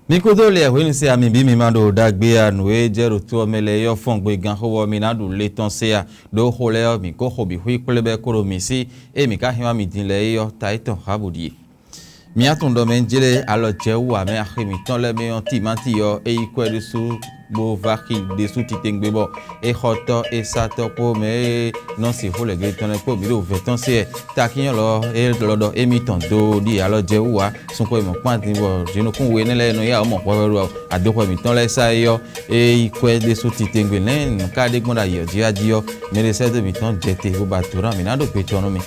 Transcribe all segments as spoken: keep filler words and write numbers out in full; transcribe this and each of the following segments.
Mi kúdó lɛ hwenu se ami bí mi ma ɖo ɖagbe a nǔ e jɛ ɖo to ɔ́ mɛ lɛ́ɛ yɔ fɔn gbe ganxó ɔ́ mi ná ɖu le tɔn se a ɖó xo lɛ́ɛ ɔ́ mǐ kó xo bǐ xwí kplé bɔ é kó ɖo mǐ sí. Ée mǐ ka hɛn wá mi din lɛ́ɛ é ɔ́ ta étɔn xá bǔ ɖíe. Mǐ tunwun ɖɔ mɛ jlé alɔ jɛ wú ǎ mɛ axi mǐtɔn lɛ́ɛ mɛ ɔ́ timáti ɔ́ é yí kwɛ́ ɖésú bó vá xi ɖésú titewungbe bɔ é xɔ tɔ́ é sá tɔ́ kpó mɛ e nɔ sixú lɛ glé tɔn lɛ́ɛ kpó bǐ ɖo vɛ̌ tɔn se wɛ. Takyɔ́n lɔ é lɔ ɖɔ émítɔn do ɖi alɔ jɛ wú ǎ. Sun xwe mɔ̌kpán din bɔ jinukún we énɛ́ lɛ́ɛ e nɔ yá wǔ mɔ hwɛhwɛ ɖo adoxɔ mǐtɔn lɛ́ɛ sá é ɔ́, é yí kwɛ́ ɖésú titewungbe lɛ́ɛ nǔ ka ɖé gbɔn ɖo ayǐ ɔ́ jí wá jí ɔ́, mɛ ɖé sɛ́ dó mǐtɔn jɛ te bó ba dǒ ná mǐ ná ɖo gbetɔ́ nú mì.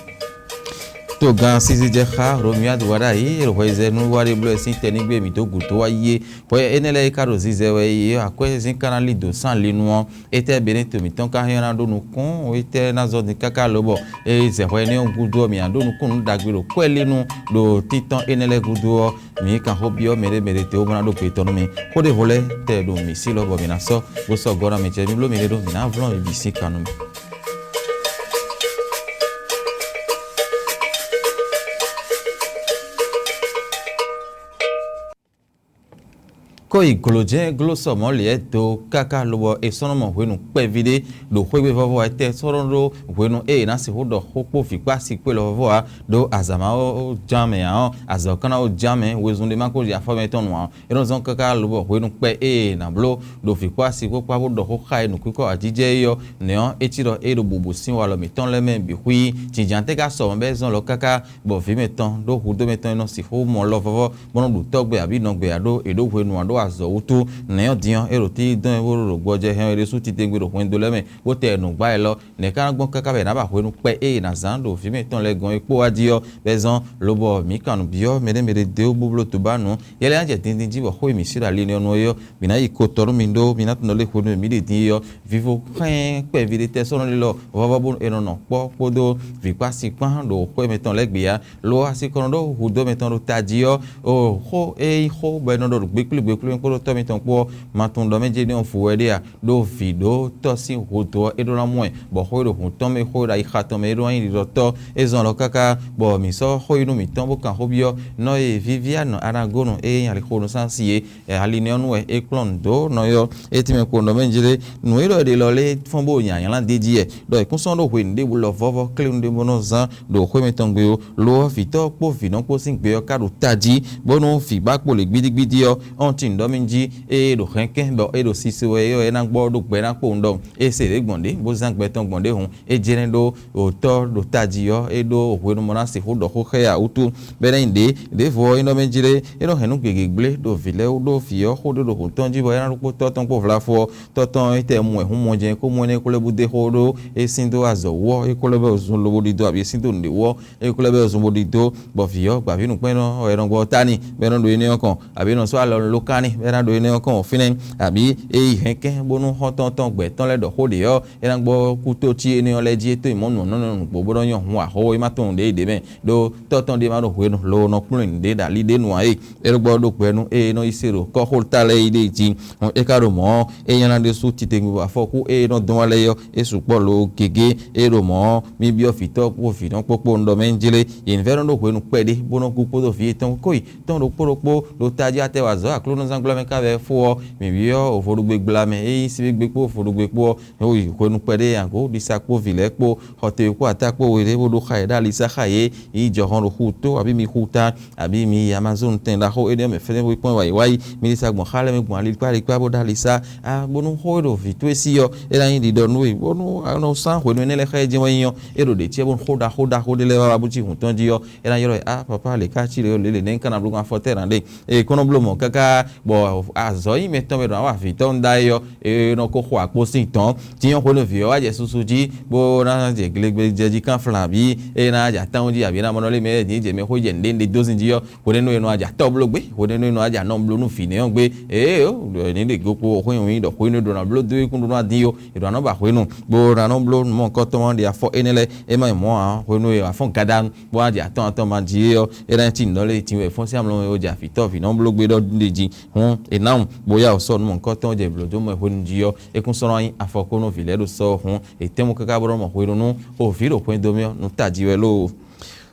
Togán Sizijɛ xá Romuald wá ɖ'ayǐ, é ɖo hwɛyizɛ́nú wá ɖe bló ɛ sín tɛnígbe mǐ dó gǔdo wá yí é. Hwɛ énɛ́ lɛ́ɛ é ka ɖo zizɛ wɛ é ɔ́, akwɛ́zín ka ná lí dǒ sán li nu ɔ́, étɛ́ Benɛ́to mǐtɔn ka hɛn ná ɖó nukún? Étɛ́ ná zɔ din káká lobɔ é zɛ hwɛ énɛ́ ɔ́ gúdo ɔ́, mǐ ná ɖó nukúnnú ɖagbe ɖo kwɛ́ li nu ɖo tíntɔ́n énɛ́ lɛ́ɛ gúdo ɔ́, mǐ kan xó byɔ́ mɛɖé mɛɖé te bó ná ɖó gbe tɔn nú mì. Xó ɖěvo lɛ́ɛ tɛ ɖo mǐ sí lɔ bɔ mǐ ná sɔ́ bó sɔ́ gɔ́ ná mì cɛ mì bló mi ɖé ɖó mǐ ná vlɔ́n bǐ sín kan nú mì. Kó yi glǒ jɛ́n gló sɔ mɔ̌ lě do káká lobɔ è sɔ́ nɔ mɔ hwenu kpɛví ɖé ɖo xwé gbe vɔvɔ wɛ tɛ́ sɔ́ nɔ ɖó hwenu e è nǎ sixú ɖɔ xó kpó vǐ kpó asi kpé lɔ vɔvɔ ǎ, ɖó azǎn ma ó ján mɛ ǎ ɔ́, azɔ̌ ka ná ó ján mɛ wezun ɖé ma ko yi afɔ mɛ tɔn nu ǎ. É nɔ zɔ́n káká lobɔ hwenu kpɛ e è nǎ bló ɖo vǐ kpó asi kpó kpá bó ɖɔ xó xá e nǔkúkɔ ajijɛ é ɔ́, nɛ̌ ɔ́, é cí ɖɔ é ɖo bǔbǔ sín walɔ mǐtɔn lɛ́ɛ mɛ bǐ xwí. Jǐnjǎn tɛ́ ka sɔ mɔ̌ bɔ é zɔ́n lɔ káká bɔ vǐ mɛtɔn ɖó hudó mɛtɔn e nɔ sixú mɔ lɔ vɔvɔ bó nɔ́ ɖu tɔ́gbɛ abǐ nɔgbɛ ǎ ɖó è ɖǒ hwenu ǎ ɖó azɔ̌ wútu. Nɛ̌ ɔ́ din ɔ́, é ɖo tíyí dɔn e bó ɖo ɖo gbɔjɛ hɛn ɔ́ é ɖésú titewungbe ɖo hwɛndo lɛ́ɛ mɛ bó tɛ nǔgbá élɔ́. Nɛ̌ ka ná gbɔn káká bɔ è nǎ ba hwenu kpɛ ée è nǎ zán ɖo vǐ mɛtɔn lɛ́ɛ gɔ́n é kpó wá jí ɔ́, bɔ é zɔ́n lobɔ mǐ kan nǔ byɔ́ mɛɖé mɛɖé dó bó bló tobánu. Yɛ lɛ́ɛ ná jɛ dindin jí bɔ xó e mǐ sí ɖo ali nɛ́ ɔ́ nu é ɔ́, mǐ ná yi ko tɔ nú mi ɖó mi ná tunɔ lé hwenu e mǐ ɖe din é ɔ́. Vivo xɛ́n kpɛví ɖé tɛ́ sɔ́ nɔ lilɔ vɔvɔ bónú è nɔ nɔ kpɔ́ kpódó vǐkpási kpán ɖo xwé mɛtɔn lɛ́ɛ gbe ǎ. Lo ɔ́, asi kɔn nɔ ɖó hudó mɛtɔn ɖo tají ɔ́, o xó e nyí xó bɔ è nɔ ɖɔ ɖo gbékplé gbékplé kpódó tɔ́ mitɔn kpó ɔ́, ma tunwun ɖɔ mɛ jɛ́n ɖé ɔ́ vo wɛ ɖé a? Ɖó vǐ ɖó tɔ́ sín hudó ɔ́, é ɖó ná mɔ ɛ, bɔ xó e ɖo hǔn tɔn mɛ, xó e ɖo ayixa tɔn mɛ, é ɖó ná nyí ɖiɖɔ tɔ́. É zɔn lɔ káká bɔ mǐ sɔ́ xó yi nú mǐtɔn bó kan xó byɔ́ nɔ e Viviane Anagonu e nyí alixonu sánsi é, ali nɛ́ ɔ́ nu wɛ é kplɔ́n nǔ dó nɔ ɔ́. É tɛ́nmɛ kpo nɔ mɛ jlé nǔ e ɖɔ è ɖe lɔ lɛ́ɛ fɔ́n bó nyi anyǎlán d'é jí wɛ, ɖɔ è kún sɔ́ ɖó hwenu ɖěbǔ lɔ vɔ́vɔ́ kléwún ɖé bó nɔ́ zán ɖo xwé mɛtɔn gbe ó. Lo ɔ́, vǐtɔ́ kpó vǐnɔ kpó sín gbe ɔ́ ka ɖo tají, bónú vǐ ba kpo lě gbídígbídí ɔ́, ɔ́n tin ɖɔ mì jí, ée ɖo hɛnkɛ́n bɔ é ɖo sisi wɛ é ɔ́, é ná gbɔ ɖó gbɛ ná kpowun ɖɔ é se ɖě gbɔn ɖě, bó zán gbɛ tɔn gbɔn ɖě hǔn, é jlɛ́n ɖó wǒtɔ́ ɖo tají ɔ́, é ɖó hwenu mɔ ná sixú ɖɔ xó xá ɛ ǎ wútu. Bɔ é ná nyí ɖě, ɖěvo ɔ́, é nɔ mɛ jlé, é nɔ hɛn nú gěgé gblé ɖo vǐ lɛ́ɛ wú ɖó vǐ ɔ́ xó ɖé ɖo hǔn tɔn jí, bɔ é ná ɖó kpó tɔ́ tɔn kpó vlafɔ ɔ́. Tɔ́ tɔn ɔ́, é tɛ mɔ ɛ hǔn mɔ jɛ́n, é kó mɔ énɛ́ kplɔ́ bú dó xó ɖó é sín dó azɔ̌ wú ɔ́, é kplɔ́ bɛ́ zun lobo ɖidó abǐ é sín dó nǔɖé wú ɔ́, é kplɔ́ bɛ́ zun bó ɖidó, bɔ vǐ ɔ́, gbǎví nǔkpɛ́nnɔ ɔ́, è nɔ gbɔ ɔ́ ta n'i, bɔ é nɔ ɖo énɛ́ ɔ́ kɔn, abǐ è nɔ sɔ́ alɔ ló ká n'i, bɔ é ná ɖo énɛ́ ɔ́ kɔn fínɛ́, abǐ é yi hɛnkɛ́n bónú xɔ́ntɔn tɔn gbɛ̌ tɔn lɛ́ɛ ɖɔ xó ɖě ɔ́, é ná gbɔ kútó cí énɛ́ ɔ́ lɛ́ɛ jí é tó nyi mɔ̌ nǔ ɔ́ nɔ́ nɔ nǔgbó bó nɔ́ nyɔ́ hun axɔ́ é má tunwun ɖěɖě mɛ, ɖó tɔ́ tɔn ɖé ma ɖo hwenu lo nɔ kplɔ́n nǔɖé ɖo ali ɖé nu ǎ é. É ɖo gbɔ ɖó gbɛ nú ée é nɔ yi se ɖo kɔ́xota lɛ́ɛ é ɖée jí. É ka ɖo mɔ̌ ɔ́, é nyɔ́ ná ɖésú titewungbe afɔkú ée é nɔ dɔn wá lɛ́ɛ ɔ́, é sukpɔ́ lo gěgé. É ɖo mɔ̌ ɔ́, mì byɔ́ vǐtɔ́ kpó vǐnɔ kpó kpó un ɖɔ mɛ jlé. Yě ní vɛ́ nɔ ɖó hwenu kpɛɖé bó nɔ kú kpódó vǐ yětɔn kó yi tɔn ɖokpó ɖokpó ɖo tají atɛ wá zɔ̌ aklúnɔzángbla mɛ ká vɛ́ fó ɔ́, mǐ byɔ́ vodúgbe gbla mɛ, é nyí síbígbe kpó vodúgbe kpó ɔ́, ó yi hwenu kpɛɖé agǒ ɖisa kpó vǐ lɛ́ɛ kpó xɔtɛ́ kpó atá kpó we ɖé bó ɖó xa yě ɖó alisá xa yě, yi jɔhɔn ɖo xu tó abǐ mi xu ta, abǐ mi yi Amazon tɛn ɖaxó énɛ́ mɛ fɛ́nɛ́ bó kpɔ́n wǎyíwáyí, mi ɖisa gbɔn xá lɛ́ɛ mɛ gbɔn alikpá alikpá bó ɖó alisá, a bónú xó e ɖo vǐ towe sí ɔ́, é ná nyí ɖiɖɔ nú we, bónú a nɔ sán hwenu énɛ́ lɛ́ɛ xá é jɛ́n wɛ nyí ɔ́, é ɖo ɖě cyɛ́ bónú xó ɖaxó ɖaxó ɖé lɛ́ɛ wá wá bó cí hǔn tɔn jí ɔ́, é ná ylɔ́ ɛ, a papa lě ká cí lě ɔ́, lě lě nɛ̌ un ka ná bló gbɔn afɔ tɛ́ ná ɖe? Ee kɔ́ nɔ bló mɔ̌ káká bɔ azɔ̌ nyi mɛtɔn mɛ ɖo ná wa vǐ tɔn ɖ'ayǐ ɔ́, é nɔ ko xo akpó sín tɔn. Jǐnyɔ́ xwénú vǐ ɔ́ wá jɛ susu jí, bó ná jɛ glegbejɛ jí kán flan abǐ é ná jɛ atánwú jí abǐ é ná mɔ nɔ lé mɛ é jǐ jɛ mɛ xwé jɛ nǔɖé nǔɖé dó sin jí ɔ́, hwenɛ́nu e nɔ wá jɛ atɔ́ bló gbé, hwenɛ́nu e nɔ wá jɛ anɔ bló nú vǐ nɛ́ ɔ́ gbé. Ee ó, ní ɖe go kpo xwé nyɔ̌nu ɖɔ xwénú e ɖo ná bló dó é kún ɖó ná dín ó, è ɖo ná nɔ ba hwenu, bó ná nɔ bló nǔ mɔ̌hunkɔtɔn ɔ́ ɖi afɔ énɛ́ lɛ́ɛ, é má nyí mɔ̌ ǎ, hwenu e afɔ́n gadanu bó wá jɛ atɔ́ atɔ́ ma jí é ɔ́, é ná cí nǔ lɛ́ɛ tin wɛ fɔ́n sín amlɔ mɛ bó jɛ afǐtɔ́ vǐ nɔ bló gbé ɖɔ ɖ'é jí. Hǔn è ná wǔ bó yá wǔ sɔ́ nǔ mɔ̌hunkɔtɔn jɛ blǒ dó mɛ hwenu jí ɔ́, é kún sɔ́ ná nyí afɔkónú vǐ lɛ́ɛ ɖo sɔ́ ɔ́ hǔn, è tɛ́ mɔ káká bó nɔ́ mɔ hwenu nú o vǐ ɖo hwɛndo mɛ ɔ́, nǔ tají wɛ lóo.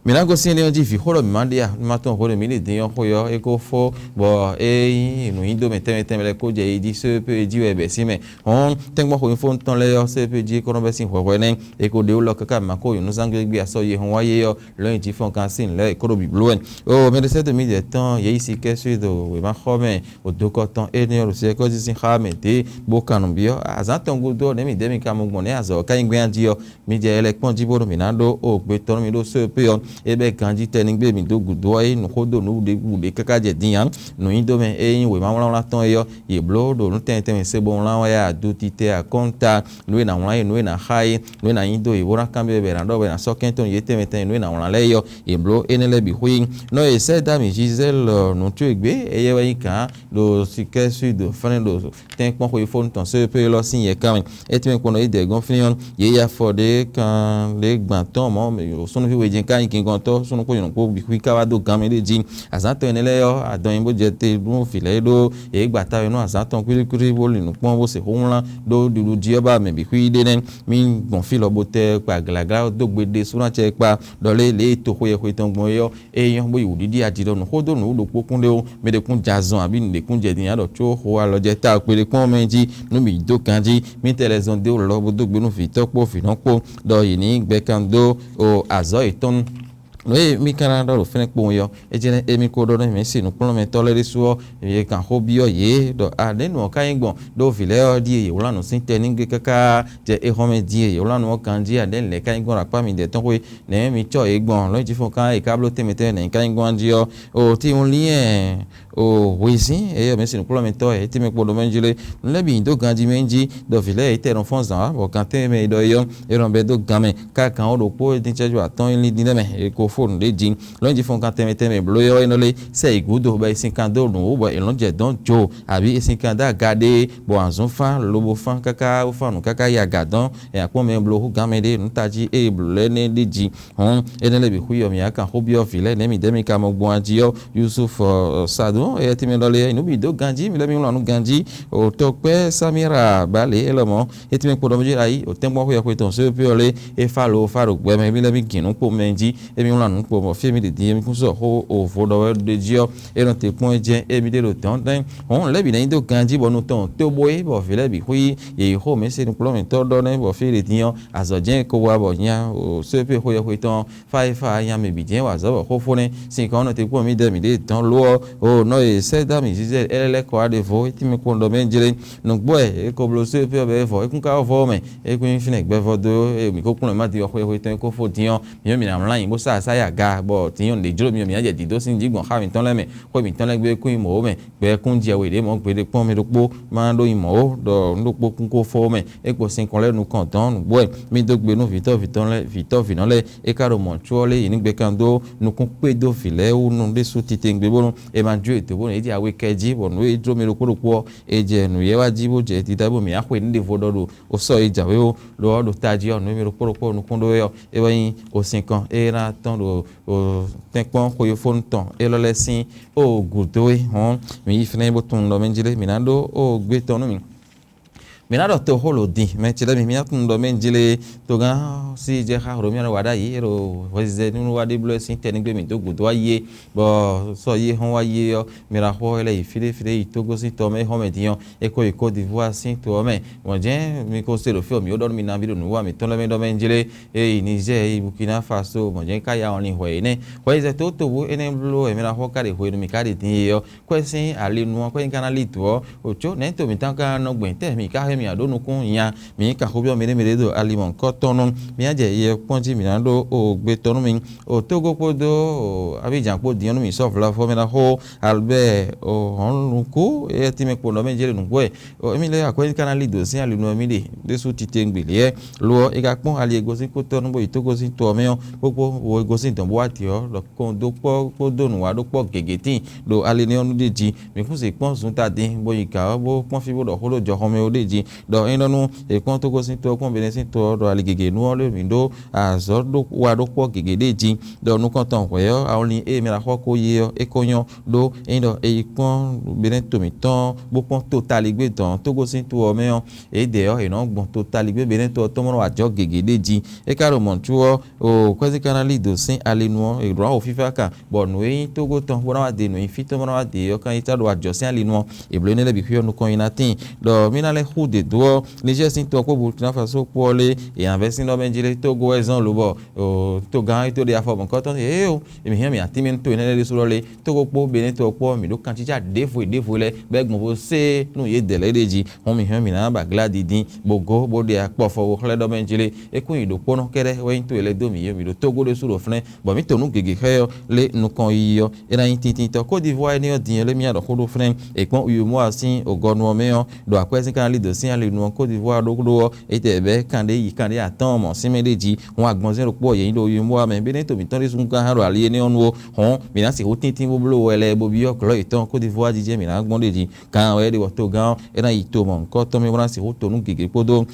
Mǐ ná gosín énɛ́ ɔ́ jí vǐ xó ɖɔ mǐ má ɖe a? Nú ma tunwun hwenu e mǐ ɖi din ɔ́ xwe ɔ́, é ko fó, bɔ é nyí nǔnyíɖomɛ tɛnmɛ tɛnmɛ lɛ́ɛ kó jɛ yi jí só e jí wɛ bɛ̌ sín mɛ. Hɔn tɛ́nkpɔ́n xweyífɔ́ntɔn lɛ́ɛ ɔ́, só e jí é kó nɔ bɛ́ sín hwɛhwɛ nɛ́, é ko ɖe wú lɔ káká mǎ ko nyɔ̌núzán gbégbé asɔ́ ye hɔn wá yé ɔ́, lɔ̌nyijǐfɔ́nkan sín lɛ̌ è kó ɖo bǐbló wɛ. Oo, mɛɖé sɛ́ dó mǐdɛɛ tɔn yě yi si kɛ́ sú ɖo wěmaxɔ mɛ, ɖo dokɔ tɔn énɛ́ ɔ́ ɖo sɛkɔ́ sín xá mɛ dě, bó kan nǔ byɔ́. Azǎn tɔn gúdo ɔ́, nɛ̌ mǐdɛɛ mi ka mɔ gbɔn nɛ̌ azɔ̌ ɔ́ ka nyí gbɛ́ jí ɔ́? Mi jɛ yɛ lɛ́ kpɔ́n jí bónú mǐ ná ɖó o gbe tɔn nú mi ɖó sóepé ɔ́, é bɛ́ ganjí tɛnigbe mǐ dó gǔdo ɔ́ é nǔxó dó nǔ ɖěbǔ ɖě káká jɛ din ǎ. Nǔnyiɖomɛ e nyí wěma wlánwlán tɔn é ɔ́, yě bló ɖo nǔ tɛnmɛ tɛnmɛ se bó wlán wɛ adu titɛ akɔ́nta, nǔ e è nǎ wlán é, nǔ e è nǎ xa é, nǔ e è nǎ nyi dó yě bó ná kanbyɔ́ bɔ è nǎ ɖɔ bɔ è nǎ sɔ́ kɛ́n tɔn yě tɛnmɛ tɛnmɛ nǔ e è nǎ wlán lɛ́ɛ é ɔ́, yě bló énɛ́ lɛ́ɛ bǐ xwí. Nɔ e sɛ́ dó ami Jízɛ́ɛl nǔ towe gbé, éyɛ́ wɛ nyí gǎn ɖo Sikɛ́ Súid fɛ́nɛ ɖo tɛ́nkpɔ́n xweyífónú tɔn sóepé élɔ́ sín yɛkan mɛ. É tɛ́nmɛ kpɔ́n ɖɔ é dɛ gɔ́n flín ɔ́, yě yi afɔ ɖě kan ɖě gban tɔn mɔ̌, súnnuví we jɛ́n ká nyí gingɔntɔ́, súnnu kpó nyɔ̌nu kpó bǐ xwí ká wá dó gan mɛ ɖé jí. Azǎn tɔn énɛ́ lɛ́ɛ ɔ́, adɔn nyi bó jɛ te nú vǐ lɛ́ɛ ɖó yě gba ta we nú azǎn tɔn kwíríkwírí bó li nǔ kpɔ́n bó se xó wlán ɖó ɖuɖu jí ɔ́ ba mɛ bǐ xwí ɖé nɛ́. Mí gbɔn fí lɔ bó tɛ kpa glǎglá ɔ́ dó gbe ɖésú ná cɛ kpa ɖɔ lé lě e toxo yɛxwe tɔn gbɔn é ɔ́, é nyɔ́ bó yi wǔɖiɖi aji ɖɔ nǔxó dó nǔ ɖokpó kún ɖé ó, mɛ ɖé kún jɛ azɔn abǐ nǔɖé kún jɛ din ǎ ɖɔ có xo alɔ jɛ ta kpe ɖé kpɔ́n mɛ jí nú mǐ dó ganjí. Mítɛɛ lɛ́ zɔn dó lɔ bó dó gbe nú vǐtɔ́ kpó vǐnɔ kpó ɖɔ yě ní gbɛ kan dó o azɔ̌ yětɔn nu. Nǔ e mí ka ná ɖɔ ɖo fɛ́nɛ kpowun é ɔ́, é jɛ́n émí ko ɖɔ nú mǐ si nǔkplɔ́nmɛtɔ́ lɛ́ɛ ɖésú ɔ́, yě kan xó byɔ́ yě ɖɔ a nɛ̌ nǔ ɔ́ ka nyí gbɔn ɖó vǐ lɛ́ɛ ɔ́ ɖíe yě wlán nǔ sín tɛnígbe káká jɛ éhɔ́nmɛ dín e yě wlán nǔ ɔ́ ganjí a nɛ̌ lɛ̌ ka nyí gbɔn ɖo akpá midɛɛ tɔn xwé, nɛ̌ mi cɔ́ yě gbɔn lɔ̌nyijǐfɔ́n kan e ka bló tɛnmɛ tɛnmɛ nɛ̌ ka nyí gbɔn jí ɔ́, o tíwúnlín o hwezín eyɔ́ mǐ sin nǔkplɔ́nmɛtɔ́ e tɛ́nmɛ kpo ɖo mɛ jí lé. Nǔ lɛ́ɛ bǐ nyi dó ganjí mɛ jí ɖɔ vǐ lɛ́ɛ yě tɛ nɔ fɔ́n zǎn wá bɔ gan tɛ́nmɛ mɛ e ɖɔ é ɔ́, é nɔ bɛ́ dó gan mɛ káká ó ɖokpó dín cɛ́jú atɔ́ɔ́n nyí lín ɖ'é mɛ è ko fó nǔɖé jí. Lɔ̌nyijǐfɔ́nkan tɛnmɛ tɛnmɛ bló é ɔ́, é nɔ lé sɛ yi gǔdo bɔ è sin kan dó nǔ wú bɔ è nɔ́ jɛ dɔ̌n jo, abǐ è sin kan dó aga ɖé bɔ azɔn fán lobo fán káká wú fán nǔ káká yi aga dɔ̌n è akpɔ́n mɛ bló hú gán mɛ ɖé nǔ tají ée blǒ lɛ́ɛ nɛ́ ɖé jí. Hɔn énɛ́ lɛ́ɛ bǐ xwí ɔ́, mǐ wá kan xó byɔ́ vǐ lɛ́ɛ nɛ̌ mǐdɛɛ mi ka mɔ gbɔn a jí ɔ́, Yusuf Sadu, éyɛ́ tɛ́nmɛ ɖɔ lé nǔ bǐ dó ganjí, mi lɛ́ mi wlán nǔ ganjí, o tɔkpɛ́ Samira ba lě élɔ́ mɔ̌, é tɛ́nmɛ kpo ɖɔ mɛ jí ayi, o tɛ́nkpɔ́n xwé xwé tɔn sóbé ɔ́ lé, é fá lo fá ɖo gbɛ mɛ, mi lɛ́ mi gǐn nǔ kpo mɛ jí, émi wlán nǔ kpo mɔ̌ fí émi ɖě dín émi kún sɔ xó o vo ɖɔ wɛ ɖ'é jí ɔ́, é nɔ te kpɔ́n é jɛ́n émi ɖé ɖo dɔ̌n dɛ́n. Hɔn lɛ̌ bǐ ná nyi dó ganjí bɔ nú tɔn tó bó é bɔ vǐ lɛ́ɛ bǐ xwí yě yi xó mɛ se nukplɔ́nmɛtɔ́ ɖɔ nɛ́ bɔ fí ɖě dín ɔ́, azɔ̌ jɛ́n ko wá bɔ nya o sóbé xwé xwé tɔn fá e fá nya mɛ bǐ jɛ́n wa azɔ̌ bɔ xófó nɛ́ sin kɔn nɔ te kpɔ́n mǐdɛɛ mǐɖée dɔn lo ɔ́, o nɔ e sɛ́ dó ami Jízɛ́ɛlì é lɛ́ lɛ́ kɔ wá ɖěvo é tínmɛ kpɔ́n ɖɔ mɛ jlé. Nǔgbó wɛ é ko bló só é fí ɔ́ bɔ é vɔ é kún ka wá vɔ ɔ́ mɛ, é kún nyí fínɛ́ gbɛvɔ dó e mǐ ko kplɔ́n mǐ ma din ɔ́ xwé xwé tɔn é kó fó din ɔ́, mǐ ɔ́ mǐ ná mlá nyi bó sá asá yi aga bɔ din ɔ́ nǔɖé jló mǐ ɔ́ mǐ ná jɛ dǐdó sín jí gbɔn xá mǐtɔn lɛ́ɛ mɛ, xwé mǐtɔn lɛ́ɛ gbé kún nyí mɔ̌ ó mɛ. Gbɛ kún jɛ we ɖě mɔ̌ gbeɖé kpɔ́n mɛ ɖokpó má ɖó nyi mɔ̌ ó ɖɔ nú ɖokpó kún kó fɔ ó mɛ. É kpo sin kɔn lɛ́ɛ nukɔn dɔn nǔgbó wɛ mì dó gbe nú vǐtɔ́ vǐtɔ́ lɛ́ɛ vǐtɔ́ vǐnɔ lɛ́ɛ é ka ɖo mɔ̌ có ɔ́ lé yě ní gbé kan dó nukún kpé dó vǐ lɛ́ɛ wú nú ɖésú titewungbe bónú è ma jó yě dǒ bónú yě jɛ awe kɛ jí bɔ nǔ e jló mɛ ɖokpó ɖokpó ɔ́ è jɛ nǔ yɛ wá jí bó jɛ dídá bó mǐ axwe ní ɖěvo ɖɔ ɖo ó sɔ́ é jǎwe ó. Lo ɔ́ ɖo tají ɔ́ nǔ e mɛ ɖokpó ɖokpó nukún ɖó é ɔ́ é wɛ nyí osin kan é ná tɔ́n ɖo tɛ́nkpɔ́n xweyífónú tɔn élɔ́ lɛ́ɛ sín ó gǔdo é hɔn mǐ yi fínɛ́ bó tunwun ɖɔ mɛ jí lé mǐ ná ɖó ó gbé tɔn nú mì. Mǐ ná ɖɔ toxó lǒ din mɛ ce lɛ́ɛ mi mǐ ná tunwun ɖɔ mɛ jí lé togán sí jɛ xá hlo mì ná wa ɖ'ayǐ é ɖo hwɛzizɛ nú wá ɖe bló sín tɛ́ ní gbé mǐ dó gǔdo wá yí é bɔ sɔ́ yí é hɔn wá yí é ɔ́ mǐ ná xɔ é lɛ́ yi fíɖé fíɖé yi tógó sín tɔ mɛ é hɔn mɛ din ɔ́ é ko yi Côte d'Ivoire sín to ɔ́ mɛ. Mɔ̌ jɛ́n mi ko se ɖo fí ɔ́ mǐ ó ɖɔ nú mi nabí ɖo nǔ wa mǐtɔn lɛ́ɛ mɛ ɖɔ mɛ jí lé é yi Niger é yi Burkina Faso mɔ̌ jɛ́n ká ya ɔ́ lin hwɛ é nɛ́. Hwɛzizɛ tótóbú énɛ́ bló wɛ mǐ ná xɔ ká ɖe hwenu mǐ ká ɖe din é ɔ́, kwɛ́ sín ali nu ɔ́, kwɛ́ nyí ka ná lí dǒ ɔ́, wǒ có nɛ̌ to mǐtɔn ka nɔ gbɛn tɛ́ mǐ ka xwé mì ǎ ɖó nukún nya? Mǐ ka xó byɔ́ mɛɖé mɛɖé ɖo ali mɔ̌hunkɔtɔn nú mì á jɛ yɛ kpɔ́n jí mǐ ná ɖó o gbe tɔn nú mi. O Tógó kpódó o Abidjan kpó din ɔ́ nú mǐ sɔ́ vlafɔ mɛ ná xó Albert o hɔn nukú éyɛ́ tínmɛ kpo nɔ mɛ jɛ ɖo nǔgbó wɛ. O émi lɛ́ɛ akwɛ́ nyí ka ná lí dǒ sín ali nu ɔ́ mì ɖe ɖésú titewungbe lɛ́ɛ. Lo ɔ́, è ka kpɔ́n ali e gosín kútɔ́ nú bó yi Tógó sín to ɔ́ mɛ ɔ́, kpókpó wo e gosín dɔ̌n bó wá te ɔ́, ɖɔ kɔn dó kpɔ́ kpódó nǔwaɖokpɔ́ gěgé tíin ɖo ali nɛ́ ɔ́ nú ɖ'é jí. Mǐ kún se kpɔ́n zunta din bó yi gǎ ɔ́ bó kpɔ́n fí bó ɖɔ xó ɖo jɔxɔmɛ ó ɖ'é jí. Ɖɔ é ɖɔ nú è kpɔ́n Tógó sín to ɔ́ kpɔ́n Benɛ́ sín to ɔ́ ɖɔ ali gěgé nu ɔ́ lé mǐ ɖó azɔ̌ ɖó wa ɖó kpɔ́ gěgé ɖé jí. Ɖɔ nukɔn tɔn hwɛ̌ ɔ́, awɔnlin e mɛ ná xɔ ko yi ɔ́, é ko nyɔ́ ɖó ényí ɖɔ è yi kpɔ́n Benɛ́ to mǐtɔn bó kpɔ́n totaligbé dɔn Tógó sín to ɔ́ mɛ ɔ́, yědɛɛ ɔ́, è nɔ gbɔn totaligbé Benɛ́ to ɔ́ tɔn bó nɔ wa jɔ̌ gěgé ɖé jí. É ka ɖo mɔ̌ ó, Kwɛ́zí ka ná lí dǒ sín ali nu ɔ́, è ɖǒ ná xo fífá kan, bɔ nǔ e nyí Tógó tɔn bó ná wá de nǔ e nyí fí tɔn bó ná wá de é ɔ́, kan yi tá ɖo ajɔ̌ sín ali nu ɔ́, è blǒ énɛ́ lɛ́ɛ bǐ xwí ɔ́ nukɔn nyi ná tíin, ɖɔ mì ná lɛ́ xú dě dó ɔ́, Nizɛ́ɛ sín to ɔ́ kpó Burkina Faso kpó ɔ́ lé, è nǎ vɛ́ sín ɖɔ mɛ jí lé, Tógó wɛ zɔ́n lobɔ togán e tó ɖe afɔ mɔ̌hunkɔtɔn, éeǒ, mǐ hɛn mǐ ná tínmɛ nú to énɛ́ lɛ́ɛ ɖésú lɔ lé, Tógó kpó Benɛ́ to ɔ́ kpó ɔ́, mǐ ɖó kancícá ɖěvo e ɖěvo lɛ́ɛ, bɔ é gbɔn bó sé nú yědɛɛ lɛ́ɛ ɖ'é jí, hɔn mǐ hɛn mǐ ná ba glá dindín, bó gó bó ɖe akpɔfɔ bó xlɛ́ ɖɔ mɛ jí lé, é kún nyi ɖokpónɔ kɛ́ɖɛ́ wɛ nyí to e lɛ́ dó mǐ, mǐ ɖo Tógó ɖésú ɖo fínɛ́, bɔ mǐ to nú gěgé xá ɛ ɔ́ lé nukɔn yiyi ɔ́, é ná nyí tintintɔ. Kódivwá énɛ́ ɔ́ din ɔ́ lé mì ɖɔ xó ɖó fínɛ́, è kpɔ́n Uyomóa sín ògɔnu ɔ́ mɛ ɔ́, ɖo akwɛ́ sín ka ná lí dǒ sín ali nu ɔ́, Kódivwá ɖó ɖó ɔ́, é tɛ bɛ́ kanɖé yi kanɖé atɔ́ɔ́n mɔ̌ sín mɛ ɖé jí, hɔn agbɔnzɛ́n ɖokpó ɔ́ yě nyi ɖo Uyomóa mɛ, bé nɛ́ to mǐtɔn ɖésú ka hán ɖo ali énɛ́ ɔ́ nu ó, hɔn mǐ ná sixú tíntín bó bló wɛ lɛ́ɛ bó byɔ́ glɔ̌ yětɔn Kódivwá jí jɛ́n mǐ ná gbɔn ɖe jí. Kan wɛ é ɖe bɔ togán ɔ́, é ná yi to mɔ̌hunkɔtɔn mɛ bó ná sixú to nú gěgé kpódó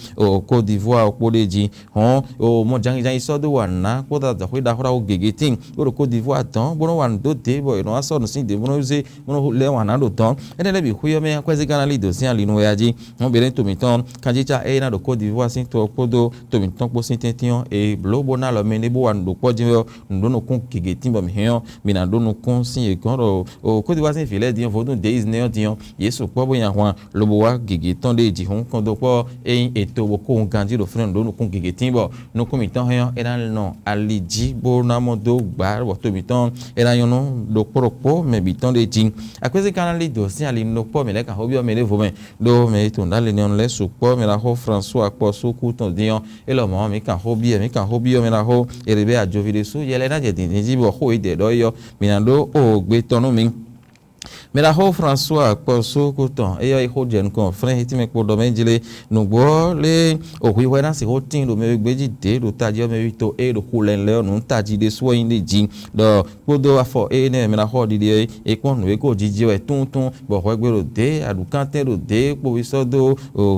Kódivwá ɔ́ kpó ɖé jí. Hɔn mɔ jangíjangí sɔ́ dó wa nǔ ná kpódó azɔ̌xwé ɖaxó ɖaxó gěgé tíin bó ɖo Kódivwá dɔn bó nɔ́ wa nǔ dó dě bɔ è nɔ wá sɔ́ nǔ sín dě bó nɔ́ zé bó nɔ́ lɛ́ wǎn ná ɖo dɔn. Énɛ́ lɛ́ɛ bǐ xwé ɔ́ mɛ akwɛ́zígán ná lí dǒ sín ali nú wɛ a jí. Hɔn Benɛ́ to mǐtɔn kanjícá e ná ɖo Kódivwá sín to ɔ́ kpódó to mǐtɔn kpó sín tɛ́ntin ɔ́, è blǒ bó ná alɔ mɛ ɖé bó wa nǔ ɖo kpɔ́ jí wɛ ɔ́, nǔ ɖó nukún gěgé tíin bɔ mǐ hɛn ɔ́, mǐ ná ɖó nukún sín yě gɔ́n ɖɔ o Kódivwá sín vǐ lɛ́ɛ din ɔ́, vodún Deiz nɛ́ ɔ́ din ɔ́, yě sukpɔ́ bó nyi ahwan lobo wá gěgé tɔn ɖe jí hɔn kɔn dó kpɔ́ ényí è to bó kó wungan jí ɖo fínɛ́ nǔ ɖó nukún gěgé tíin bɔ nukún mǐtɔn hɛn ɔ́, é ná nɔ ali jí bó ná mɔ dó gbǎ bɔ to mǐtɔn é ná nyɔ́ nú ɖokpó ɖokpó mɛ bǐ tɔn ɖe jí. Akwɛ́zí ka ná lí dǒ sín ali nukpɔ́ mǐ lɛ́ɛ kan xó byɔ́ mɛ ɖěvo mɛ, ɖó mɛ e tunwun ɖó ali nɛ́ ɔ́ lɛ́ɛ sukpɔ́ mɛ ná xó Fransúa kpɔ́ sú kú tɔn dín ɔ́, é lɔmɔ̌ mǐ kan xó byɔ́, mǐ kan xó byɔ́ mɛ ná xó è ɖě bɛ́ ajoví ɖésú yɛ lɛ́ɛ ná jɛ dǐndín jí bɔ xó e ɖɛ ɖɔ é ɔ́, mǐ ná ɖó o gbe tɔn nú mi. Mɛ ɖaxó Fransúa kpɔ́ sú kú tɔn, éyɛ́ yi xó jɛ nukɔn flɛ́n hitímɛ kpo ɖɔ mɛ jlé. Nǔgbó ɔ́ lé o hwihwɛ ná sixú tíin ɖo mɛ e gbé jí dě ɖo tají ɔ́ mɛ ví to ée ɖo xu lɛ́ɛ lɛ́ɛ ɔ́ nǔ tají ɖésú ɔ́ nyí ɖe jí, ɖɔ kpódó afɔ énɛ́ e mɛ ɖaxó ɔ́ ɖiɖi é, é kpɔ́n nǔ e ko jiji wɛ túntún, bɔ hwɛgbe ɖo dě, aɖǔkántɛn ɖo dě, kpoví sɔ́ dó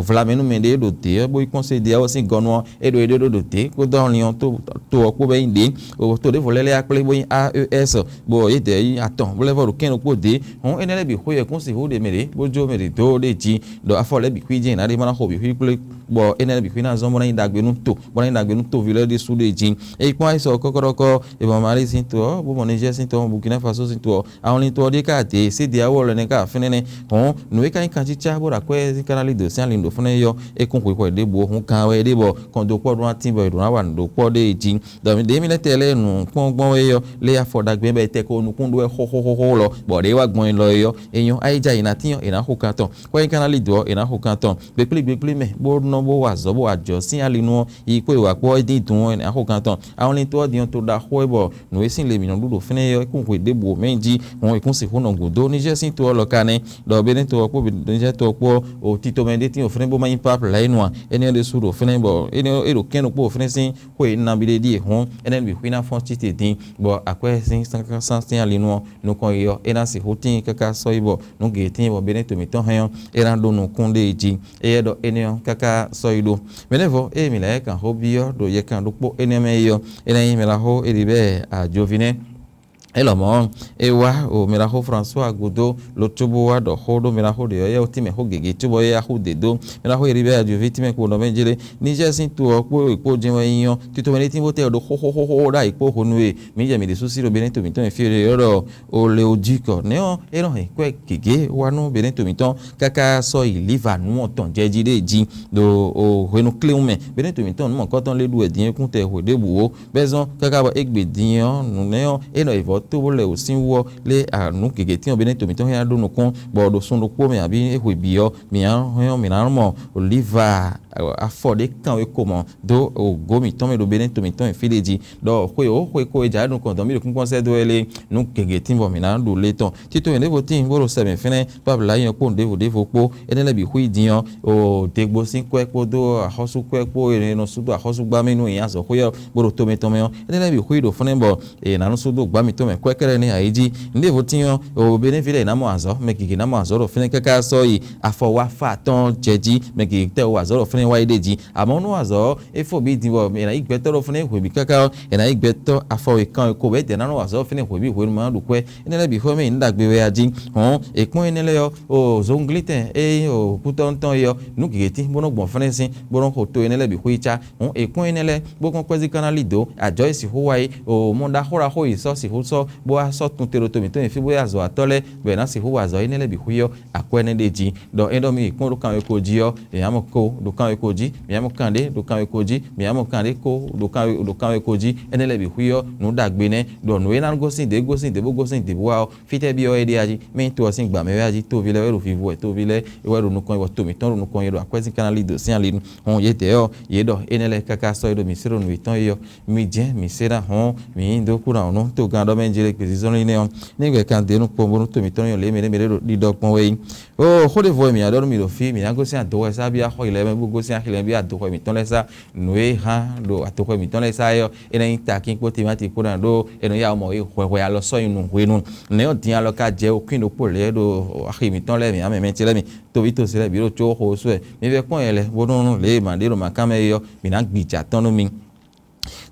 vlamɛnú mɛ ɖé ɖo dě ɔ́, bó yi kpɔ́n Sediyawo sín gɔnu ɔ́, é ɖo éɖée ɖó ɖo dě kpódó ɔnlin ɔ́ to ɔ́ kpó bɔ é nyí ɖě. To ɖěvo lɛ́ɛ lɛ́ wá kplé bó nyí A E S, bɔ yědɛɛ nyí atɔn, bó lɛ́ vɔ ɖo kɛ́n ɖokpó dě. Hɔn énɛ́ lɛ́ɛ bǐ xwé wɛ kún sixú ɖe mɛ ɖě, bó jó mɛ ɖě dó ɖé jí, ɖɔ afɔ lɛ́ɛ bǐ xwí jɛ́n yě ná ɖe ma ná xo bǐ xwí kplé, bɔ énɛ́ lɛ́ɛ bǐ xwí ná zɔ́n bó ná nyí ɖagbe nú to, bó ná nyí ɖagbe nú toví lɛ́ɛ ɖésú ɖé jí. Ényí kpɔ́n ayǐ sɔ kɔ́kɔ́ɖɔkɔ́, è mɔ Mali sín to ɔ́, bó mɔ Nizɛ́ɛ sín to ɔ́, Burkina Faso sín to ɔ́, awɔnlin to ɔ́ ɖíe ká dě, Sediyawo lɛ́ɛ nɛ́ ká fínɛ́ nɛ́. Hɔn nǔ e ka nyí kancícá bó ɖo akwɛ́ sín ká ná lí dǒ sín ali ɖo fínɛ́ é ɔ́, é kún xweyǐxɔ ɖěbǔ ó, hǔn kan wɛ é ɖe bɔ kɔn dó kpɔ́ ɖó ná tín bɔ è ɖǒ ná wa nǔ ɖó kpɔ́ ɖé jí. Ɖɔ mǐ ɖě mì lɛ́ tɛ lɛ́ɛ nǔ kpɔ́n gbɔn é ɔ́, lé afɔ ɖagbe bɔ è tɛ ko nukún ɖó wɛ xóxóxóxó lɔ, bɔ ɖě wá gbɔn é lɔ é ɔ́, é nyɔ́, ayíjá è nǎ tín ɔ́, è nǎ xo kan tɔn. Kɔ́ é ka ná lí dǒ ɔ́, è nǎ xo kan tɔn. Gbeplí gbeplí mɛ, bó nɔ bó wa azɔ̌ bó wa ajɔ̌ sín ali nu ɔ́, yi kpó è wa kpó ɔ́, é dín dun ɔ́, è nǎ xo kan tɔn. Awɔnlin to ɔ́ din ɔ́, to ɖaxó wɛ bɔ nǔ e sín le mǐ nɔ ɖu ɖo fínɛ́ é ɔ́, é kún hwe ɖěbǔ ɔ́ mɛ jí, hɔn è kún sixú nɔ gǔdo Nizɛ́ɛ sín to ɔ́ lɔ ka nɛ́, ɖɔ Benɛ́ to ɔ́ kpó Nizɛ́ɛ to ɔ́ kpó ɔ́, o tito mɛ ɖé tín o fínɛ́ bó má nyí Papu lɛ̌ é nu a? Énɛ́ ɔ́ ɖésú ɖo fínɛ́ bɔ énɛ́ ɔ́, é ɖo kɛ́n ɖokpó ɖo fínɛ́ sín xwe nabí ɖé ɖíe hɔn, énɛ́ bǐ xwí ná fɔ́n cíte dín, bɔ akwɛ́ sín sánsán sín ali nu ɔ́, nukɔn yi ɔ́, é ná sixú tíin káká sɔ́ yi bɔ nǔ gěgé tíin bɔ Benɛ́ to mǐtɔn hɛn ɔ́, é ná ɖó nukún ɖé jí. Éyɛ́ ɖɔ énɛ́ ɔ́ káká sɔ́ yi ɖó. Mɛ̌ nɛ́ vɔ, ée mǐ lɛ́ kan xó byɔ́ ɖo yɛ kan ɖokpó énɛ́ mɛ é ɔ́, é ná nyí mɛ ɖaxó Elibɛ́ɛ Ajovinɛ́. É lɔmɔ̌, é wá o mɛ ɖaxó Fransúa gúdo, lo cóbó wá ɖɔ xó ɖó mɛ ɖaxó ɖě ɔ́, éyɛ́ ɔ́ tínmɛ xó gěgé cóbɔ é yá xú dě dó. Mɛ ɖaxó Elibɛ́ɛ Ajoví tínmɛ kpo nɔ mɛ jlé. Nizɛ́ɛ sín to ɔ́ kpó è kpó jɛ́n wɛ nyí ɔ́, tito mɛ ɖé tín bó tɛ ɖo xóxóxóxó ɖ'ayǐ kpó hwenu e mǐ jɛ mǐ ɖésú sí ɖo Benɛ́ to mǐtɔn e fí e ɖɔ Oleodíkɔ nɛ́ ɔ́, é nɔ hɛn kwɛ́ gěgé wá nú Benɛ́ to mǐtɔn káká sɔ́ yi Liva nǔ ɔ́ tɔn jɛ jí ɖée jí ɖo hwenu kléwún mɛ. Benɛ́ to mǐtɔn nǔ mɔ̌kɔ́tɔn lɛ́ ɖu wɛ din é kún tɛ hwe ɖěbǔ ó, bɛ́ zɔ́n káká bɔ égbé din ɔ́, nǔ nɛ́ ɔ́, é nɔ yi vɔ̌ tó bó lɛ wǒ sín wú ɔ́, lé nǔ gěgé tɛ́n ɔ́ Benɛ́ to mǐtɔn hɛn ná ɖó nukɔn, bɔ ɖo sun ɖokpó mɛ abǐ é hwe bǐ ɔ́, mǐ ná hɛn ɔ́, mǐ ná mɔ Liva afɔ ɖé kanwekó mɔ̌ dó ògó mǐtɔn mɛ ɖo Benɛ́to mǐtɔn e fí ɖé jí, ɖɔ xwe ǒ xwe ko e jǎ nukɔn dɔn mì ɖo kúnkún sɛ́ dó wɛ lé nú gěgé tínvɔ mǐ ná ɖu lé tɔn. Tito e ɖěvo tíin bó ɖo sɛ mɛ fínɛ́, bó abla nyɔ kpó nǔɖévo ɖěvo kpó, énɛ́ lɛ́ɛ bǐ xwí din ɔ́, o degbo sín kwɛ́ kpódó axɔ́súkwɛ́ kpó e nɔ sú dó axɔ́súgbá mɛ nú nyi azɔ̌xwé ɔ́, bó ɖo to mǐtɔn mɛ ɔ́, énɛ́ lɛ́ɛ bǐ xwí ɖo fínɛ́ bɔ è nǎ nɔ sú dó gbǎ mǐtɔn mɛ kwɛ́ kɛ́ɖɛ́ nɛ́ ǎ é jí. Nǔɖévo tíin ɔ́, o Benɛ́ví lɛ́ɛ è nǎ mɔ azɔ̌, mɛ gěgé ná mɔ azɔ̌ ɖo fínɛ́ káká sɔ́ yi afɔ wá fa tɔn jɛ jí, mɛ gěgé tɛ́ o azɔ̌ ɖo fínɛ́ wá yi ɖé jí. Amɔ̌ nú azɔ̌ ɔ́, é fó bǐ din bɔ è nǎ yí gbɛtɔ́ ɖo fínɛ́ hwebǐ káká ɔ́, è nǎ yí gbɛtɔ́ afɔ e kan e ko bɛ́ dɛ̌ ná nɔ azɔ̌ fínɛ́ hwebǐ hwenu ma ɖu kwɛ́. Énɛ́ lɛ́ɛ bǐ xwé mɛ nyí nǔ ɖagbe wɛ a jí. Hɔ̌n è kpɔ́n énɛ́ lɛ́ɛ ɔ́, o zɔnglítɛn e nyí o kútɔ́ tɔn é ɔ́, nǔ gěgé tín bó nɔ́ gbɔn fínɛ́ sín, bó nɔ́ xo to énɛ́ lɛ́ɛ bǐ xwé yi cá. Hɔ̌n è kpɔ́n énɛ́ lɛ́ɛ, bó kɔn kwɛ́zí ka ná lí dǒ, ajɔ̌ e sixú wa é, o mɔ ɖaxó ɖaxó e è sɔ́ sixú sɔ́ bó wá sɔ́ tun te ɖo to mǐtɔn e fí bó yí azɔ̌watɔ́ lɛ́ɛ, bɔ è nǎ sixú wa azɔ̌ énɛ́ lɛ́ɛ bǐ xwí ɔ́, akwɛ́ nɛ́ ɖ'é jí. Ɖɔ é ɖɔ mì yi kpɔ́n ɖo kanwekó jí ɔ́, è nǎ mɔ ko ɖo kanwekó jí, mǐ nǎ mɔ kanɖé ɖo kanwekó jí, mǐ nǎ mɔ kanɖé ko ɖo kanwe ɖo kanwekó jí, énɛ́ lɛ́ɛ bǐ xwí ɔ́, nǔ ɖagbe nɛ́. Ɖɔ nǔ e ná gosín dě gosín dě bó gosín dě bó wá ɔ́, fítɛ́ byɔ́ é ɖe a jí? Mɛ nyí to ɔ́ sín gbǎ mɛ wɛ a jí? Toví lɛ́ɛ wɛ ɖo vivo wɛ, toví lɛ́ɛ wɛ ɖo nukɔn wɛ, bɔ to mǐtɔn ɖo nukɔn wɛ, ɖo akwɛ́ sín ka ná lí dǒ sín ali nu. Hɔn yědɛɛ ɔ́, yě ɖɔ énɛ́ lɛ́ɛ káká sɔ́ é ɖo mǐ sé ɖo nǔ yětɔn é ɔ́, mi jɛ́n mǐ sé ná hɔn mǐ nyi dó kú ná ɔ́ nú togán ɖɔ mɛ jlé gbězízɔ́n énɛ́ ɔ́, ní gbɛ kan dě nukpɔ́n bónú to mǐtɔn nyɔ lě mɛ ɖé mɛ ɖé ɖo ɖiɖɔ kpɔ́n wɛ é. Oo, xó ɖěvo e mǐ ná ɖɔ nú mì ɖo fí, mǐ ná gosín adǒxɔ e sá byɔ́ axɔ́ yilɛ mɛ, bó gosín axi lɛ́ɛ byɔ́ adǒxɔ mǐtɔn lɛ́ɛ sá. Nǔ e hán ɖo adǒxɔ mǐtɔn lɛ́ɛ sá é ɔ́, é ná nyí takín kpó timáti kpó ná ɖó é nɔ yá mɔ é hwɛhwɛ alɔ sɔ́ nyi nú hwenu. Nɛ̌ ɔ́ din alɔ ka jɛ wokún ɖokpó lɛ́ɛ ɖo axi mǐtɔn lɛ́ɛ mǐ, amɛmɛ ce lɛ́ɛ mǐ, toví tosi lɛ́ɛ bǐ ɖo có xo sú wɛ. Mi vɛ́ kpɔ́n nyɛ lɛ́ɛ, bónú lě e mǎ ɖe ɖo mǎ kan mɛ é ɔ́, mǐ ná gbi jǎ tɔn nú mi.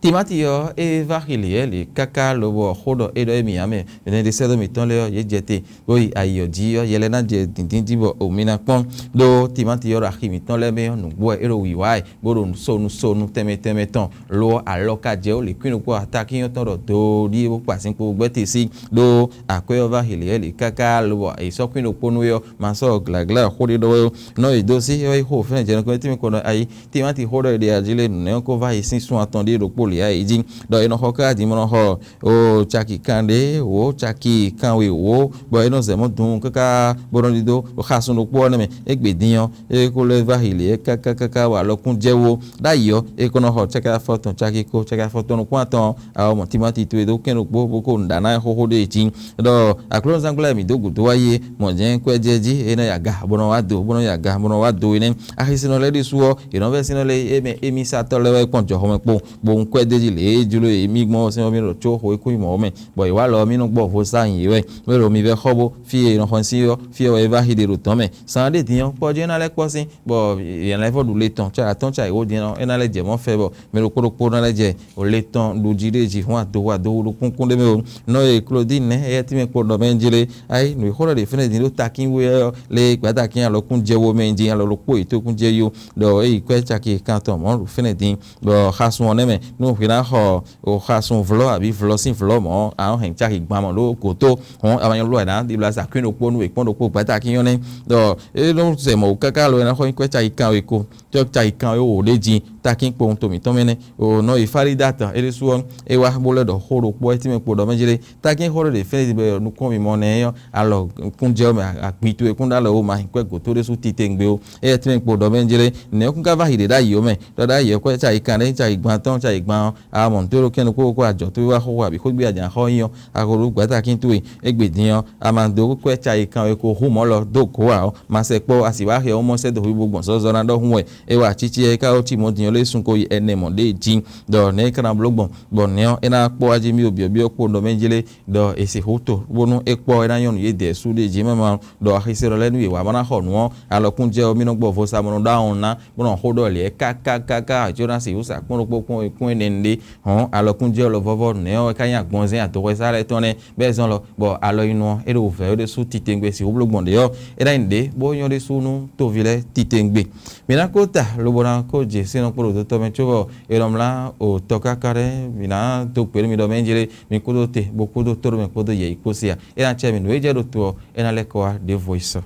Timáti ɔ́, é vá xi lě ɔ́ lě káká lobɔ xó ɖɔ é ɖɔ émí ǎ mɛ. Mɛɖé sɛ́ dó mǐtɔn lɛ́ɛ ɔ́, yě jɛ te, bó yi ayǐ ɔ́ jí ɔ́, yɛ lɛ́ɛ ná jɛ dǐndín jí bɔ omi ná kpɔ́n. Ɖó timáti ɔ́ ɖo axi mǐtɔn lɛ́ɛ mɛ ɔ́, nǔgbó wɛ é ɖo wǐwá ɛ, bó ɖo sonu sonu tɛnmɛ tɛnmɛ tɔn. Lo ɔ́, alɔ ka jɛ wó lě kwín ɖokpó atakínyɔ́ tɔn ɖɔ doo ɖíe bó kpa zinkpo bó gbɛ́ te sí. Ɖó akwɛ́ ɔ́ vá xi lě ɔ́ lě káká lobɔ è sɔ́ kwín ɖokpó nú é ɔ́, ma sɔ́ glǎglá xó ɖé ɖɔ wɛ ó. Nɔ e dó sí é wá yi xo fɛ́n jɛ nukɔn étɛ́mɛ kɔn ɖɔ ayi, timáti xó ɖɔ è ɖe ají lé nǔnɛ́ ɔ́ ko vá yi sín sun atɔn ɖíe ɖokpó lě ǎ é jí. Ɖɔ è nɔ xɔ káká din bó nɔ xɔ o caki kanɖé wǒ, caki kanwe wǒ, bɔ é nɔ zɛ mɔ̌ dun káká bó nɔ ɖidó xasun ɖokpó ɔ́ nɛ́ mɛ. Égbé din ɔ́, é ko lɛ́ vá xi lě káká káká bɔ alɔkún jɛ wó. Ɖ'ayǐ ɔ́, é ko nɔ xɔ caki afɔtɔn caki ko, caki afɔtɔn nukún atɔn ɔ́, a wɔ mɔ timáti towe dó kɛ́n ɖokpó bó ko nǔ ɖa ná xóxó ɖé jí. Ɖɔ aklúnɔzán gblɛ́ mǐ dó gǔdo wá yi é, mɔ̌ jɛ́n kwɛ́ jɛ jí é nɔ yi aga bó nɔ wá do, bó nɔ yi aga bó nɔ wá do énɛ́. Axisínɔ lɛ́ɛ ɖésú ɔ́, yě nɔ vɛ́ sínɔ lɛ́ɛ émí émí sátɔ́ lɛ́ɛ wɛ kpɔ́n jɔhɔn mɛ kpó, bó un kwɛ́ d'é jí lě e jló yě mì gbɔn ɔ́ sín ɔ́, mì ɖɔ có xo é kú nyi mɔ̌ mɛ, bɔ yě wá lɔ ɔ́, mì nɔ gbɔ vo sá nyi yě wɛ. Mì ɖo mi vɛ́ xɔ bó fí e è nɔ xɔ sín ɔ́, fí ɔ́ wɛ é vá xi ɖe ɖo tɔ̌n mɛ. Sán ɖé din ɔ́, kpɔ́ jí é ná lɛ́ kpɔ́ sín, bɔ yě ná lɛ́ vɔ ɖu le tɔn, cá atɔ́n cá yě wó din ɔ́, é ná lɛ́ jɛ mɔ̌ fɛ bɔ mɛ ɖokpó ɖokpó ná lɛ́ jɛ o le tɔn ɖu jí ɖé jí hún adohu adohu ɖo kúnkún ɖé mɛ o. Nɔ e Klodín nɛ́ éyɛ́ tínmɛ kpo ɖɔ mɛ jlé, ayi nǔ e xó ɖɔ ɖe fínɛ́ din ɖó takín wú ɔ́ lé gbǎtakín alɔkún jɛ wo mɛ jí alɔ ɖokpó yětɔn kún jɛ yó, ɖɔ é yi kwɛ́ caki kan tɔn mɔ̌ ɖo fínɛ́ din, bɔ xasun ɔ́ nɛ́ mɛ nú hwi ná xɔ o xasun vlɔ́ abǐ vlɔ́ sín vlɔ́ mɔ̌, a nɔ hɛn caki gban mɔ ɖó gǒtó, hɔn a ma nyɔ lɔ ɛ ná ɖibla sa kwín ɖokpó nú wěkpɔ́n ɖokpó gbǎtakín ɔ́ nɛ́, ɖɔ é nɔ zɛ mɔ̌ káká lo é ná xɔ nyí kwɛ́ caki kan wé ko. Cɔ́ cayi kan e wǒ ɖ'é jí, takín kpowun to mǐtɔn mɛ nɛ́. O nɔ yi Falidatɔn é ɖésú ɔ́, é wá bó lɛ́ ɖɔ xó ɖokpó wɛ tínmɛ kpo ɖɔ mɛ jlé. Takín xó ɖé ɖě fɛ́n ɖi bɔ nukɔn mimɔ nɛ́ ɔ́, alɔ kún jɛ ɔ́ mɛ, agbin towe kún ɖó alɔ ó ma hɛn kwɛ́ gǒtó ɖésú titewungbe ó. Éyɛ́ tínmɛ kpo ɖɔ mɛ jlé, nɛ̌ kún ka vá yi ɖě ɖ'ayǐ ɔ́ mɛ? Ɖɔ ɖ'ayǐ ɔ́ kwɛ́ cayi kan ɖé, cayi gban tɔn, cayi gban ɔ́, a mɔ nǔ tó ɖo kɛ́n ɖokpó kó ajɔ tó wá xóxó abǐ xwé gbé ajǎn xɔ nyi ɔ́, a ko ɖó gbǎtakín towe. Égbé din ɔ́, a ma dó kwɛ́ cayi kan e ko hu mɔ̌ lɔ dó gǒ ǎ ɔ́, ma sɛkpɔ́ a sǐ wá xyɛ ɔ́ mɔ sɛ́ dɔ̌xwíxwú gbɔn zɔ́zɔ́ ná ɖɔhun wɛ é wa cící ɛ é ka wó cí mɔ̌ din ɔ́ lé sun ko yi ɛnɛ mɔ̌ ɖé jí, ɖɔ nɛ̌ é ka ná bló gbɔn, bɔ nɛ̌ ɔ́ é ná kpɔ́ wá jí mì ɖo byɔ̌byɔ́ kpo ɖɔ mɛ jí lé, ɖɔ è sixú to bónú é kpɔ́ é ná nyɔ́ nǔ yědɛɛ sú ɖé jí mɛ ma ɖɔ axisɛ́ɖɔ lɛ́ɛ nú yě wá ma ná xɔ nǔ ɔ́, alɔkún jɛ ɔ́ mì nɔ gbɔ vo sa mɔ nɔ ɖó awɔn ná, bó nɔ xó ɖɔ lě ɛ kákákáká Jonasi wú sa kpɔ́n ɖokpó kpɔ́n kpɔ́n ɛnɛ ɖé, hɔn alɔkún jɛ lɔ vɔ́vɔ́ nɛ̌ ɔ́ é ka nyí agbɔnzɛ́n adɔxɔsá lɛ́ɛ tɔn nɛ́, bɔ é zɔ́n lɔ, bɔ alɔ yi nɔ ɔ́, é ɖo wǔvɛ́ ɖésú titewungbe sixú bló gbɔn ɖě ɔ́, é ná nyí nǔɖé bó nyɔ́ ɖésú nú toví lɛ́ɛ titewungbe. Mǐ ná kó ta lobo ná kó jɛ sínɔ kpó ɖo dotɔ mɛ cóbɔ è nɔ mlá o tɔ káká ɖɛ́, mǐ ná dó gbe nú mi ɖɔ mɛ jlé, mi kúdó te bó kúdó tóɖó mɛ kpódó yɛ̌yi kpó sí a. É ná cɛ mì nǔ e jɛ ɖo to ɔ́, é ná lɛ́ kɔ wá ɖěvo yi sɔ.